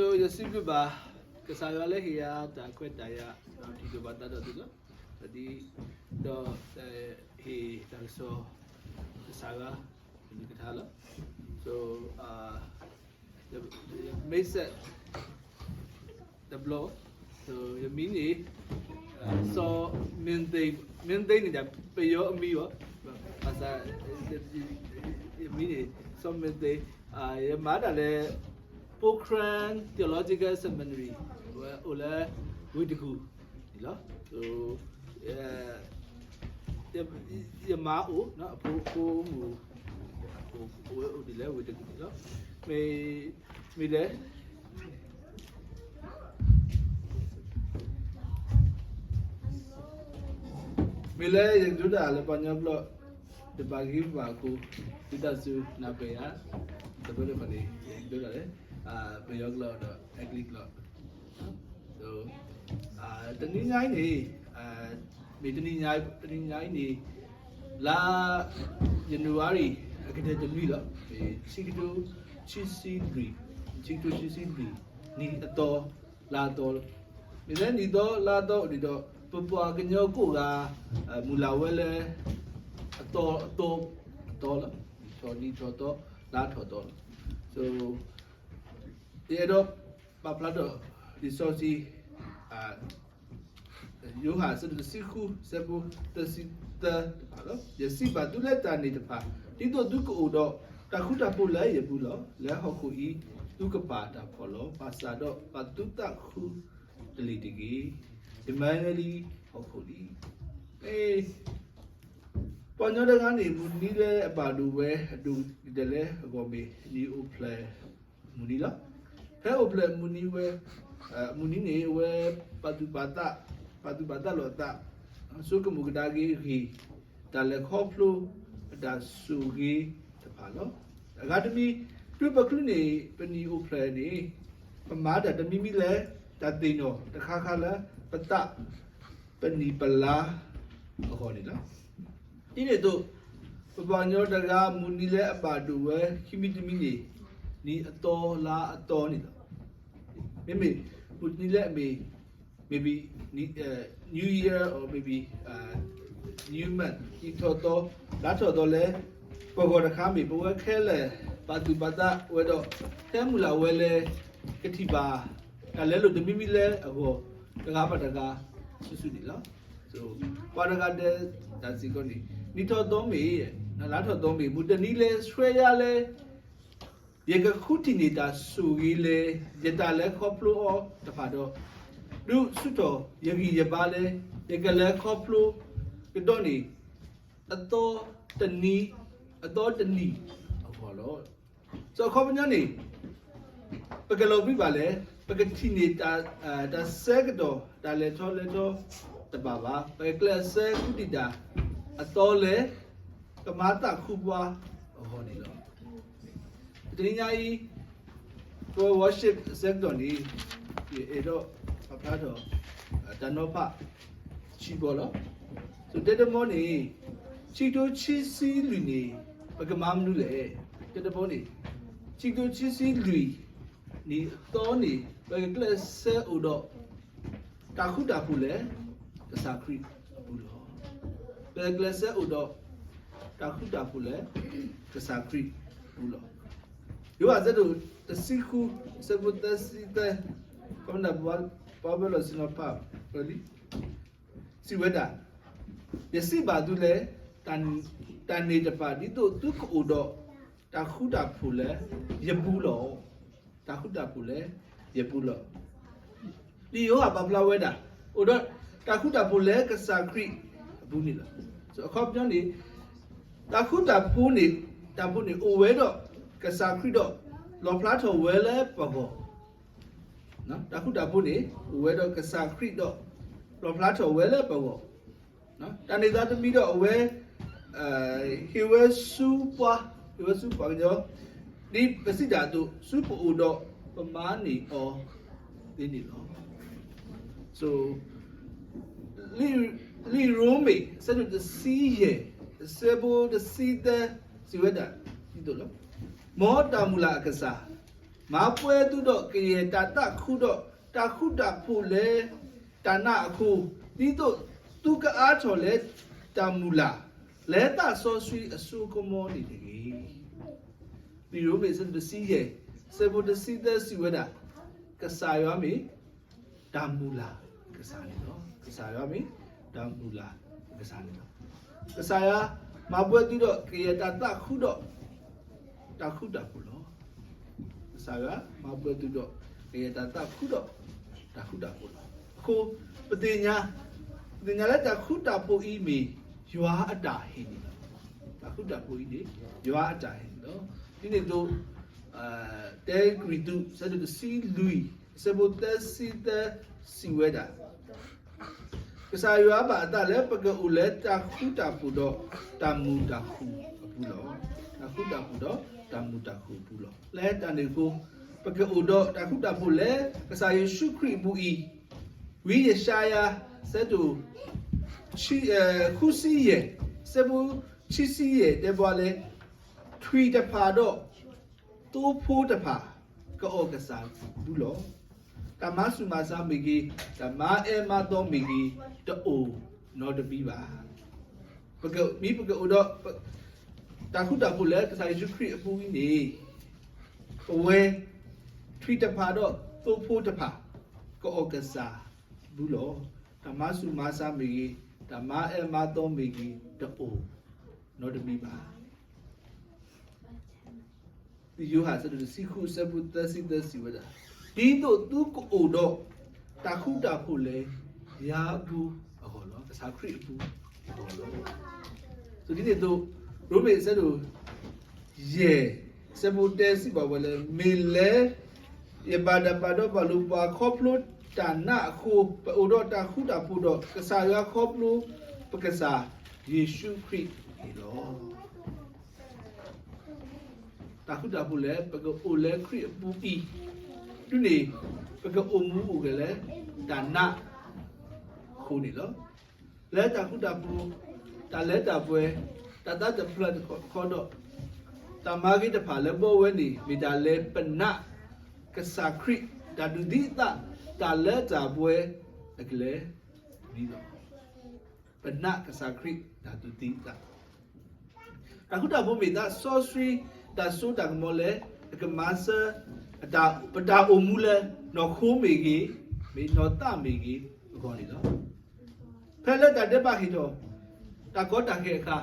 ယစံးဘျုးဘၣ် ကစၢ်ယွၤလၢဟ့ၣ်ယၤတၢ်ခွဲးတၢ်ယာ် ဒီးထံၣ်လိာ်ဘၣ်သးဒီးသုလီၤ. ဒ်သိး ဟ့ၣ်တၢ်ကစီၣ် ကစၢ်ယွၤ ကလုၢ်ကထါလီၤ. မ့ၢ်စဲး တဘျီ ယမံၤန့ၣ် စီၤမ့ၣ်သ့, မ့ၣ်သ့န့ၣ်ဒီး ပယီၤအမံၤလီၤ. ဘၣ်ဆၣ် ယမံၤန့ၣ် စီၤမ့ၣ်သ့, ယမၤတၢ်လၢ Pokhran Theological Seminary ဝဲအိၣ်လၢ ဝ့ၢ်တကူၣ်န့ၣ်လီၤ. ယမါအိၣ် အဖိမုၣ် အဝဲအိၣ်ဒ်လဲၣ် ဝ့ၢ်တကူၣ်န့ၣ်လီၤ. မ့ၢ် မ့ၢ်လဲၣ် မ့ၢ်လၢယကတိၤတၢ်လၢပှၤကညီဘျီၣ် တဘၣ်ဂ့ၤဘၣ်အဃိ သုတၢ်စူၢ်နာ်ပၢၢ်ယၤ တဘျီတခီၣ်န့ၣ် ယကတိၤတၢ်လၢ ပယီၤကျိာ်ဒီး အဲကလံးကျိာ် တနံၤညါအံၤန့ၣ် မ့ၢ်တနံၤညါ တနံၤညါအံၤန့ၣ် လါ ယနူၤအါရံၤ အကတၢၢ်တနွံလီၤ. ဆံကထိဆံဆံလွံၢ်, ဆံကထိဆံဆံလွံၢ် နံၣ်အသီ လါအသီလီၤ. မ့ၢ်လၢနံၣ်သီလါအသီအိၣ်ဒံးဒီး ပပှၤကညီကိးဂၤ မုၢ်လၢ်ဝဲလၢ အသီ အသီ အသီလီၤ. နံၣ်ထီၣ်နံၣ်ထီၣ်သီ လါထီၣ်သီလီၤ. ယအဲၣ်ဒိးပာ်ဖျါထီၣ် လံာ်စီဆှံ ယိၤဟၣ်အဆၢဒိၣ်တဆံဃု အဆၢဖိသၢဆံသၢတဖၣ်လီၤ. ယစံးဘၣ်သုလၢတၢ်န့ၣ်တဖၣ် ဒ်သိးသုကအိၣ်ဒီးတၢ်ဃူတၢ်ဖိးလၢယပူၤလီၤ. လၢဟီၣ်ခိၣ်အံၤ သုကပာ်တၢ်ဖှီၣ်လီၤ. ဘၣ်ဆၣ်ဒီးပာ်သုသးဃုတလ့ၢ်တဂ့ၤ. ယမၤနၢၤလံဟီၣ်ခိၣ်လံ. ပှၤကညီတဂၤန့ၣ် မုၢ်နံၤလၢအဘၣ်ဒိဝဲ အဒိၣ်ကတၢၢ်လၢအဂီၢ်မ့ၢ် နံၣ်အိၣ်ဖျဲၣ်မုၢ်နံၤလီၤ. ဖဲအိၣ်ဖျဲၣ်မုၢ်နံၤဝဲ မုၢ်နံၤန့ၣ် အဝဲ ပာ်သူၣ်ပာ်သး ပာ်သူၣ်ပာ်သးလိာ်အသး ဆိကမိၣ်ကဒါက့ၤဂ့ၢ် တၢ်လဲၤခီဖျိအတၢ်ဆိၣ်ဂ့ၤတဖၣ်လီၤ. အဂၤတမံၤ တုၤပချုးန့ၢ် ပနံၣ်အိၣ်ဖျဲၣ်န့ၣ် ပမၤတၢ်တမံၤမံၤလၢ တၢ်သ့ၣ်နီၣ်တခါခါလၢ ပသး ပနံၣ်ပလါအဂီၢ်န့ၣ်လီၤ. ဒ်န့ၣ်အသိး ပပှၤကညီတဂၤ မုၢ်နံၤလၢအဘၣ်ဒိဝဲ ခံမံၤတမံၤန့ၣ် နံၣ်အသီလါအသီန့ၣ်လီၤ. မ့မ့ၢ် မုၢ်နံၤလၢအမ့ၢ် maybe New Year or maybe New Month နံၣ်ထီၣ်သီ လါထီၣ်သီလၢ ပဂီၢ်တခါမ့ၢ် ပဝဲခဲလၢာ် ပာ်သူၣ်ပာ်သးဝဲဒီး ဟဲမုၢ်လၢ်ဝဲလၢ ကထံၣ်ဘၣ် တၢ်လဲလိာ်တမံၤမံၤလၢအဂီၢ် တဂၤဘၣ်တဂၤ စုာ်စုာ်န့ၣ်လီၤ. ပှၤတဂၤတဲတၢ်စ့ၢ်ကီးန့ၣ် နံၣ်ထီၣ်သီမ့ၢ် လါထီၣ်သီမ့ၢ် မုၢ်တနံၤလၢဆှၢယၤလၢ ယကဃုထံၣ်န့ၢ်တၢ်ဆိၣ်ဂ့ၤလၢ ယတၢ်လဲၤခီဖျိအီၤတဖၣ်ဒီး ဒုးဆူၣ်ထီၣ်ယဂံၢ်ယဘါလၢ ယကလဲၤခီဖျိကဒီးန့ၣ် အသီတနံၤ အသီတနံၤအဂီၢ်လီၤ. စီၤခီပညီန့ၣ် ပကလီၤဘှံးဘၣ်လဲၣ်, ပကထံၣ်န့ၢ်တၢ်ဆၢကတီၢ် တၢ်လဲၤထီၣ်လဲၤထီတဘၣ်ဘၣ်, ပကကျဲးစၢးဃုထံၣ်တၢ်အသီလၢ ကမၤသးဃုပှၤအဂီၢ်န့ၣ်လီၤ. တနံၤညါအံၤ ပ worship အဆၢကတီၢ်န့ၣ် ယအဲၣ်ဒိးပာ်ဖျါထီၣ် တၢ်နီၤဖး ဆံဘီလီၤ. တဲတမီန့ၣ် ဆံကထိဆံဆံလွံၢ်န့ၣ် ပကမၤမနုၤလဲၣ်. တဲတမီန့ၣ် ဆံကထိဆံဆံလွံၢ် နံၣ်အသီန့ၣ် ပကကျဲးစၢးအိၣ်ဒီး တၢ်ဃူတၢ်ဖိးလၢ ကစၢ်ခရံာ်အပူၤလီၤ. ပကကျဲးစၢးအိၣ်ဒီး တၢ်ဃူတၢ်ဖိးလၢ ကစၢ်ခရံာ်အပူၤလီၤ. ယိၤဟၣ်အဆၢဒိၣ်တဆံဃု အဆၢဖိသၢဆံသၢ ကမၤနၢ်ပှၤ ပှၤဝဲလီၤဆ့ၣ်နီၤဖး စံးဝဲဒၣ်, ယစံးဘၣ်သုလၢ တၢ်န့ၣ်တဖၣ် ဒ်သိးသုကအိၣ်ဒီး တၢ်ဃူတၢ်ဖိးလၢယပူၤလီၤ. တၢ်ဃူတၢ်ဖိးလၢယပူၤလီၤ. လံာ်ယိၤဟၣ်ပာ်ဖျါဝဲဒၣ် အိၣ်ဒီးတၢ်ဃူတၢ်ဖိးလၢကစၢ်ခရံာ်အပူၤန့ၣ်လီၤ. အခီပညီန့ၣ် တၢ်ဃူတၢ်ဖိးန့ၣ် တၢ်ဖိးန့ၣ်အိၣ်ဝဲဒီးကစၢ်ခရံာ်ဒီး လီၣ်ဖျါထီၣ်ဝဲလၢပဂီၢ် တၢ်ဃူတၢ်ဖိးန့ၣ် အိၣ်ဝဲဒီးကစၢ်ခရံာ်ဒီး လီၣ်ဖျါထီၣ်ဝဲလၢပဂီၢ်, တၢ်န့ၣ်သတးတမံၤဒီးအဝဲ ဟ့ၣ်ဝဲဆူပှၤ, ဟ့ၣ်ဝဲဆူပှၤကညီ ဒ်ပစံးတၢ်အသိး ဆူပအိၣ်ဒီးပမၤန့ၢ်အီၤသ့န့ၣ်လီၤ. လံာ်ရိမ့ၤ အဆၢဒိၣ်တဆံယဲၢ် အဆၢဖိတဆံသၢ စံးဝဲဒၣ်ဒ်သိးလီၤ. မ်တၢ်မုၢ်လၢ်အကစၢ် မၤပှဲၤသုဒီးကယဲၢ်တၢ်သးခုဒီး တၢ်ဃူတၢ်ဖိးလၢတၢ်နာ်အဃိ, ဒ်သိးသုကအါထီၣ်လၢတၢ်မုၢ်လၢ် လၢသးစီဆှံအစိကမီၤန့ၣ်တဂ့ၤ. လံာ်ရိမ့ၤအဆၢဒိၣ်တဆံယဲၢ် အဆၢဖိတဆံသၢစံးဝဲဒၣ်, ကစၢ်ယွၤမ့ၢ် တၢ်မုၢ်လၢ်အကစၢ်န့ၣ်လီၤ. ကစၢ်ယွၤမ့ၢ်တၢ်မုၢ်လၢ်အကစၢ်န့ၣ်လီၤ. ကစၢ်ယွၤမၤပှဲၤသုဒီးကယဲၢ်တၢ်သးခုဒီး တၢ်ဃူတၢ်ဖိးလီၤ. ကစၢ်ယွၤမၤပှဲၤသုဒီးကယဲၢ်တၢ်သးခုဒီး တၢ်ဃူတၢ်ဖိးလီၤ. အဃိ ပသ့ၣ်ညါ, ပသ့ၣ်ညါလၢတၢ်ဃူတၢ်ဖိးအံၤမ့ၢ်ယွၤအတၢ်ဟ့ၣ်န့ၣ်လီၤ. တၢ်ဃူတၢ်ဖိးအံၤန့ၣ် ယွၤအတၢ်ဟ့ၣ်န့ၣ်လီၤ. ဒ်န့ၣ်အသိး တဲကရံၣ်သူး အဆၢဒိၣ်တဆံလွံၢ် အဆၢဖိသၢဆံသၢစံးဝဲဒၣ်, ကစၢ်ယွၤဘၣ်အသးလၢပကအိၣ်လၢတၢ်ဃူတၢ်ဖိးဒီးတၢ်မုာ်တၢ်ခုၣ်အပူၤလီၤ. တၢ်ဃူတၢ်ဖိးဒီးတၢ်မုာ်တၢ်ခုၣ်အပူၤလီၤ. လၢတၢ်န့ၣ်အဃိ ပကအိၣ်ဒီးတၢ်ဃူတၢ်ဖိးလၢကစၢ်ယ့ၣ်ၡူးခရံာ်အပူၤအံၤ, ဝံယၡါယၤ အဆၢဒိၣ် ဃုဆံယဲၢ် အဆၢဖိခံဆံယဲၢ် တဲပှၤလၢ ထွံၣ်တဖၣ်ဒီး သိဖိတဖၣ် ကအီၣ်ကစၢ်အပူၤလီၤ. တၢ်မၤဆူၣ်မၤဆါမ့ၢ်ဂ့ၤ, တၢ်မၤအၢမၤသီမ့ၢ်ဂ့ၤ, တအိၣ်နီတမံၤဘၣ်. ပကမ့ၢ်ပကအိၣ်ဒီး တၢ်ဃူတၢ်ဖိးလၢကစၢ်ယ့ၣ်ၡူးခရံာ်အပူၤအံၤန့ၣ်, ပဝဲ ထွံၣ်တဖၣ်ဒီးသိဖိတဖၣ် ကအီၣ်ကစၢ်အပူၤလီၤ. တၢ်မၤဆူၣ်မၤဆါမ့ၢ်ဂ့ၤ, တၢ်မၤအၢမၤသီမ့ၢ်ဂ့ၤ, တအိၣ်နီတမံၤဘၣ်. ယိၤဟၣ်အဆၢဒိၣ်တဆံဃု အဆၢဖိသၢဆံသၢစံးဝဲဒၣ်, ဒ်သိးသုကအိၣ်ဒီးတၢ်ဃူတၢ်ဖိးလၢ ယၤအပူၤအဂီၢ်လီၤ. ကစၢ်ခရံာ်အပူၤအဂီၢ်လီၤ. ဒ်န့ၣ်အသိး ရိမ့ၤအဆၢဒိၣ်ယဲၢ် အဆၢဖိတၢစံးဘၣ်ဝဲလၢ မ့ၢ်လၢ ယဘၣ်တၢ်ပာ်ဒီးပာ်လိၤပှၤခီဖျိတၢ်နာ်အဃိ, ပအိၣ်ဒီးတၢ်ဃူတၢ်ဖိးဒီးကစၢ်ယွၤခီဖျိ ပကစၢ်ယ့ၣ်ၡူးခရံာ်န့ၣ်လီၤ. တၢ်ဃူတၢ်ဖိးလၢပကအိၣ်လၢခရံာ်အပူၤအံၤ, ဒ်န့ၣ် ပကအိၣ်မူအိၣ်ဂဲၤလၢ တၢ်နာ်အဃိန့ၣ်လီၤ. လၢတၢ်ဃူတၢ်ဖိး, တၢ်လၢတၢ်ပှဲၤ, တၢ်သးတဖျၢၣ်တခီဒီး တၢ်မၤဂ့ၤတဖၣ်လၢပဝဲန့ၣ် မ့ၢ်တၢ်လၢပနာ်ကစၢ်ခရံာ် တၢ်ဒုးသံအသး, တၢ်လၢတၢ်ပှဲၤအကျဲလီၤ. ပနာ်ကစၢ်ခရံာ်တၢ်ဒုးသံအသး. တၢ်ဃူတၢ်ဖိးမ့ၢ်သးစီဆှံ တၢ်စိတၢ်ကမီၤလၢ အကမၤစၢၤ ပတၢ်အိၣ်မူလၢ နီၢ်ခိမ့ၢ်ဂ့ၤ, မ့ၢ်နီၢ်သးမ့ၢ်ဂ့ၤအဂီၢ်န့ၣ်လီၤ. ဖဲလၢတၢ်ဒဲးဘးဟ့ၣ်ထီၣ် တၢ်ကီတၢ်ခဲအခါ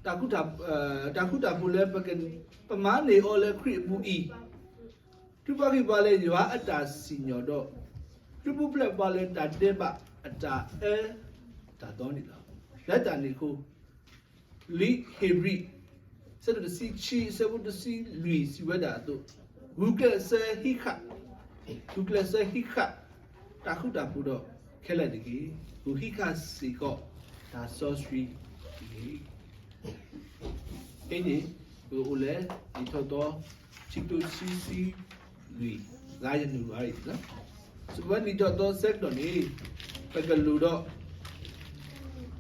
တၢ်ဃူတၢ်ဖိးလၢ ပမၤန့ၢ်အီၤလၢခရံာ်အပူၤအံၤ, ထုးဖှံပှၤလၢယွၤအတၢ်စံၣ်ညီၣ်ဒီး ထုးပူၤဖျဲးပှၤလၢတၢ်ဒဲးဘးအတၢ်အၢတၢ်သီန့ၣ်လီၤ. လၢတၢ်န့ၣ်အဃိ လံာ်ဧ့ၤဘြံၤ အဆၢဒိၣ်တဆံခံ အဆၢဖိတဆံလွံၢ်စံးဝဲဒၣ်အသိး, ဂုာ်ကျဲးစၢးဟံးဃာ်, ဂုာ်ကျဲးစၢးဟံးဃာ် တၢ်ဃူတၢ်ဖိးဒီးခဲလၢာ်တက့ၢ်. ဂုာ်ဟံးဃာ်စ့ၢ်ကီးတၢ်စီဆှံတက့ၢ်. အန့ၣ် ပကအိၣ်လၢ နံၣ်ထီၣ်သီ ခံကထိခံဆံလွံၢ် လါယနူၤအါရံၤလီၤ. စံးဝဲနံၣ်ထီၣ်သီဆၢကတီၢ်န့ၣ် ပကလိၣ်ဒီး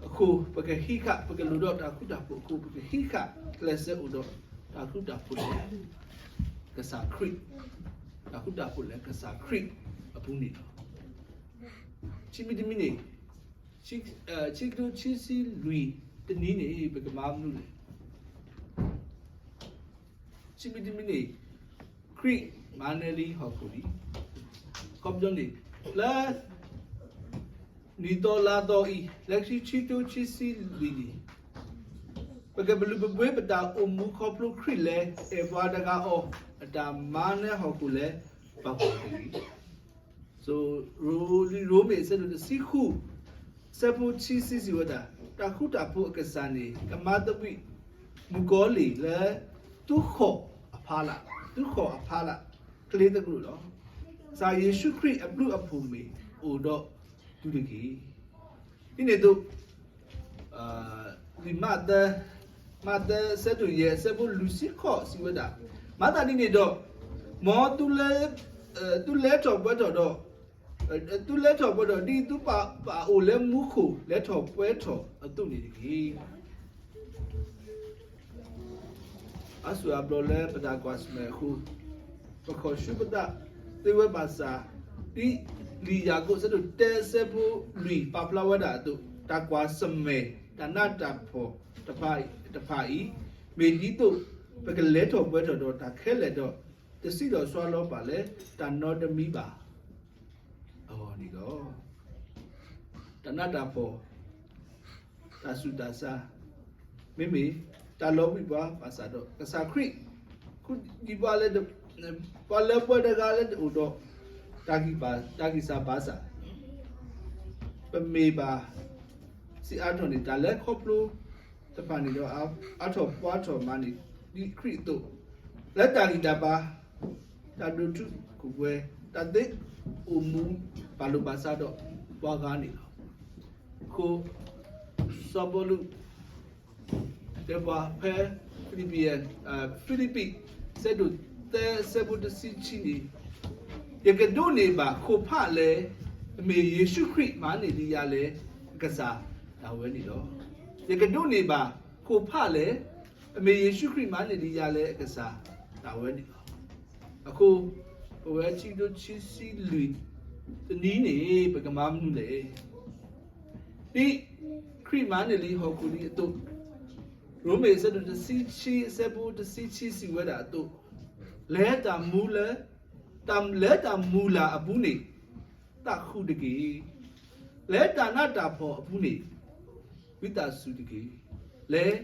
အဃိ ပကဟံးဃာ် ပကလိၣ်ဒီးတၢ်ဃူတၢ်ဖိးအဃိ ပကဟံးဃာ်ကျဲးစၢးအိၣ်ဒီးတၢ်ဃူတၢ်ဖိးလၢ ကစၢ်ခရံာ်, တၢ်ဃူတၢ်ဖိးလၢကစၢ်ခရံာ်အပူၤန့ၣ်လီၤ. ခံမံၤတမံၤန့ၣ် ခံကထိခံဆံလွံၢ်တနံၤန့ၣ် ပကမၤမနုၤလဲၣ်. ခံမံၤတမံၤန့ၣ် ခရံာ်မၤနၢၤလံဟီၣ်ခိၣ်လံ. ခီပညီန့ၣ် လၢ နံၣ်သီလါသီအံၤ လၢခံခံကထိခံဆံလွံၢ်န့ၣ် ပကဘျုးပဘှ့ပတၢ်အိၣ်မူခီဖျိခရံာ်လၢ အဲၣ်ပှၤတဂၤအီၤ အတၢ်မၤနၢၤဟီၣ်ခိၣ်လၢပဂီၢ်တဂ့ၤ. ရိမ့ၤအဆၢဒိၣ်တဆံဃု အဆၢဖိခံဆံစံးဝဲဒၣ်, တၢ်ဃူတၢ်ဖိးအကစၢ်န့ၣ် ကမၤသဘံၣ်မုၣ်ကီၤလံၢ်လၢ သုးခိၣ်အဖီလာ်, သုးခိၣ်အဖီလာ် ကလ့သကရူၢ်လီၤ. ကစၢ်ယ့ၣ်ၡူးခရံာ်အဘျုးအဖှိၣ်မ့ၢ်အိၣ်ဒီးသုတဂ့ၤ. ဒ်န့ၣ်အသိး လံာ်မးသဲ, မးသဲအဆၢဒိၣ်ယဲၢ် အဆၢဖိလွံၢ်ဆံဃိးစံးဝဲဒၣ်, မၤသးဒ်န့ၣ်ဒီး မ်သုလဲၤထီၣ်ပှဲၤထီၣ်ဒီး, သုလဲၤထီၣ်ပှဲၤထီၣ်ဒ်သုပာ်အိၣ်လၢမူခိၣ် လဲၤထီၣ်ပှဲၤထီၣ်အသိးန့ၣ်တက့ၢ်. အါစုအါဘျီလၢပတၢ်ကွၢ်ဆၢၣ်မဲာ်အဃိ, ပခီၣ်ဆူပသးသ့ဝဲဘၣ်ဆၣ်, ဒ်လံာ်ယၤကိာ်အဆၢဒိၣ်တၢအဆၢဖိလွံၢ်ပာ်ဖျါဝဲဒၣ်အသိး, တၢ်ကွၢ်ဆၢၣ်မဲာ် တၢ်နးတၢ်ဖှီၣ်တဖၣ်အံၤ, မ့ၢ်ဒ်သိးပကလဲၤထီၣ်ပှဲၤထီၣ်ဒီးတၢ်ခဲလၢာ်ဒီး, တစံးထီၣ်ဆှါလီၤပာ်လၢတၢ်နီတမံၤဘၣ်အဂီၢ်န့ၣ်လီၤ. တၢ်နးတၢ်ဖှီၣ်, တၢ်ဆူးတၢ်ဆါ, မ့မ့ၢ်တၢ်လီၤဝံၣ်ပှၤဘၣ်ဆၣ်ဒီး ကစၢ်ခရံာ် ခူၣ်ဒံးပှၤလၢ ပှၤလၢပှဲၤတဂၤလၢတအိၣ်ဒီး တၢ်ဂံၢ်စၢ်ဘါစၢ်, ပမ့ၢ်ဘၣ်စံးအါထီၣ်န့ၣ် တၢ်လဲၤခီဖျိတဖၣ်န့ၣ်ဒီး အါထီၣ်ပှဲၤထီၣ်မးန့ၣ် ဒ်ခရံာ်အသိး, လၢတၢ်ဂံၢ်တၢ်ဘါ, တၢ်ဒိးထူခိၣ်ပှဲၤ, တၢ်သ့အိၣ်မူ ဘၣ်လိာ်ဘၣ်စးဒီးပှၤဂၤန့ၣ်လီၤ. အဃိ စီၤပီလူး တဲပှၤဖဲ ဖံလံးပံး, ဖံလံးပံး ဆၢဒိၣ်သၢ ဆၢဖိတဆံခံန့ၣ်, ယကဒိးန့ၢ်ဘၣ်ခိၣ်ဖးလၢ အမ့ၢ်ယ့ၣ်ၡူးခရံာ်မၤန့ၢ်ဒံးယၤလၢအကစၢ်ဒၣ်ဝဲန့ၣ်လီၤ. ယကဒိးန့ၢ်ဘၣ်ခိၣ်ဖးလၢ အမ့ၢ်ယ့ၣ်ၡူးခရံာ်မၤန့ၢ်ဒံးယၤလၢအကစၢ်ဒၣ်ဝဲန့ၣ်လီၤ. အဃိ ပဝဲခံကထိခံဆံလွံၢ်တနံၤန့ၣ် ပကမၤမနုၤလဲၣ်. ဒ်ခရံာ်မၤန့ၢ်လံဟီၣ်ခိၣ်လံအသိး, ရိမ့ၤအဆၢဒိၣ်တဆံခံ အဆၢဖိတဆံခံစံးဝဲဒၣ်အသိး, လၢတၢ်မူလၢ, တၢ်, လၢတၢ်မုၢ်လၢ်အပူၤန့ၣ် သးခုတက့ၢ်. လၢတၢ်နးတၢ်ဖှီၣ်အပူၤန့ၣ် ဝံသးစူၤတက့ၢ်. လၢ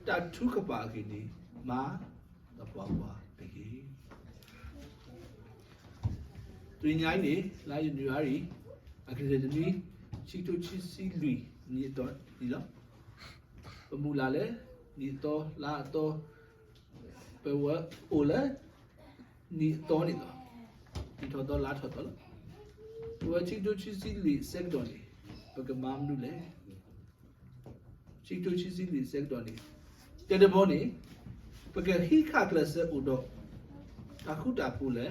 တၢ်ထုကဖၣ်အဂ့ၢ်န့ၣ် မၤသပှၢ်ပှၢ်တက့ၢ်. တနံၤညါအံၤန့ၣ် လါယနူၤအါရံၤ အကတၢၢ်တနွံ ခံကထိခံဆံလွံၢ်နံၣ်အတီၢ်န့ၣ်လီၤ. ပမုၢ်လၢ်လၢ နံၣ်အသီ လါအသီ, ပဝဲအိၣ်လၢ နံၣ်အသီန့ၣ်လီၤ. နံၣ်ထီၣ်သီလါထီၣ်သီလီၤ. ပဝဲခံကထိခံဆံလွံၢ်အဆၢကတီၢ်န့ၣ် ပကမၤမနုၤလဲၣ်. ခံကထိခံဆံလွံၢ်အဆၢကတီၢ်န့ၣ် တၢ်တဘီန့ၣ် ပကဟံးဃာ်ကျဲးစၢးအိၣ်ဒီး တၢ်ဃူတၢ်ဖိးလၢ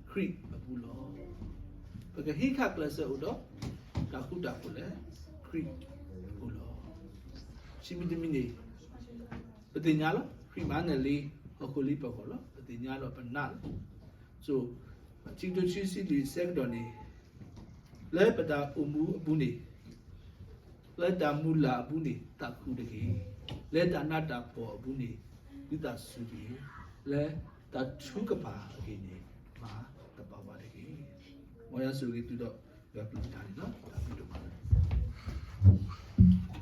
ခရံာ်အပူၤလီၤ. ပကဟံးဃာ်ကျဲးစၢးအိၣ်ဒီး တၢ်ဃူတၢ်ဖိးလၢခရံာ်အပူၤလီၤ. ခံမံၤတမံၤန့ၣ် ပသ့ၣ်ညါလီၤ ခရံာ်မၤန့ၢ်လံ ဟီၣ်ခိၣ်လံပဂီၢ်လီၤ. ပသ့ၣ်ညါလီၤပနၢ်လီၤ. ခံကထိခံဆံလွံၢ်အဆၢကတီၢ်န့ၣ် လၢပတၢ်အိၣ်မူအပူၤန့ၣ် လၢတၢ်မုၢ်လၢ်အပူၤန့ၣ် သးခုတက့ၢ်. လၢတၢ်နးတၢ်ဖှီၣ်အပူၤန့ၣ် ဝံသးစူၤတက့ၢ်. လၢတၢ်ထုကဖၣ်အဂ့ၢ်န့ၣ် မၤသပှၢ်ပှၢ်တက့ၢ်. မ်ယွၤဆိၣ်ဂ့ၤသုဒီး ယွၤပျုၢ်တၢ်န့ၣ်လီၤ. တၢ်ဘျုးဒိၣ်မးလီၤ.